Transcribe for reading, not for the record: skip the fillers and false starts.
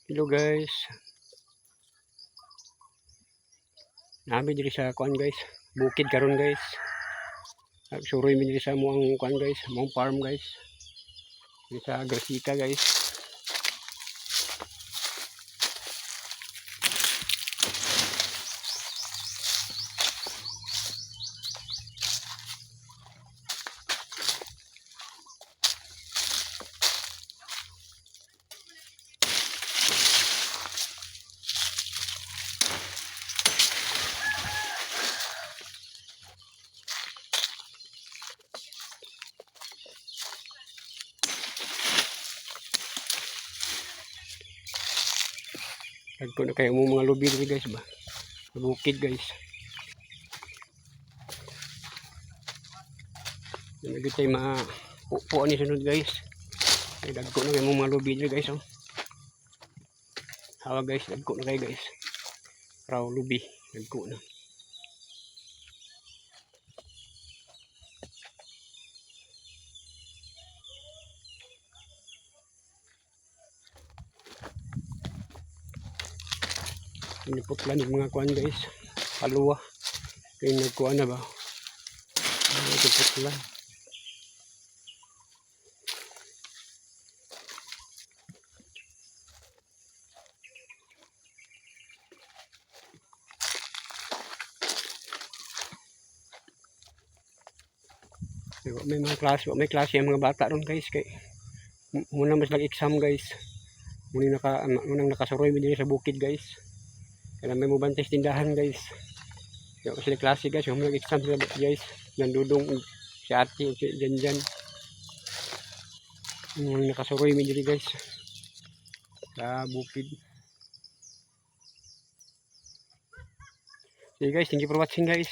Hello guys. Naa mi diri sa kuan guys. Bukid karon guys. Suroy mi diri sa among kuan guys, among farm guys. Diri sa Gracita guys. Dagko na kayo mo mga lubi diri guys ba. Sa bukid guys. Yan na tayo ma pupuan ni sunod guys. Ay, dagko na kayo mo mga lubi diri guys oh. Hawa guys, dagko na kayo guys. Raw lubi, dagko na. Piniputlan yung mga kuan guys. Paluwa. Kaya nagkuan na ba? Ano ito putlan? Diba, may mga klase, may klase ang mga bata ron guys kay muna mas nag-exam guys. Munang nakasuroy mi diri sa bukid guys. Kaya may mobantay sa tindahan guys. Kaya sila klase guys, yung nag-exam sila guys. Nandudong si ate o si Janjan. Munang nakasuroy mi diri guys. Sa bukid. See you guys, thank you for watching guys.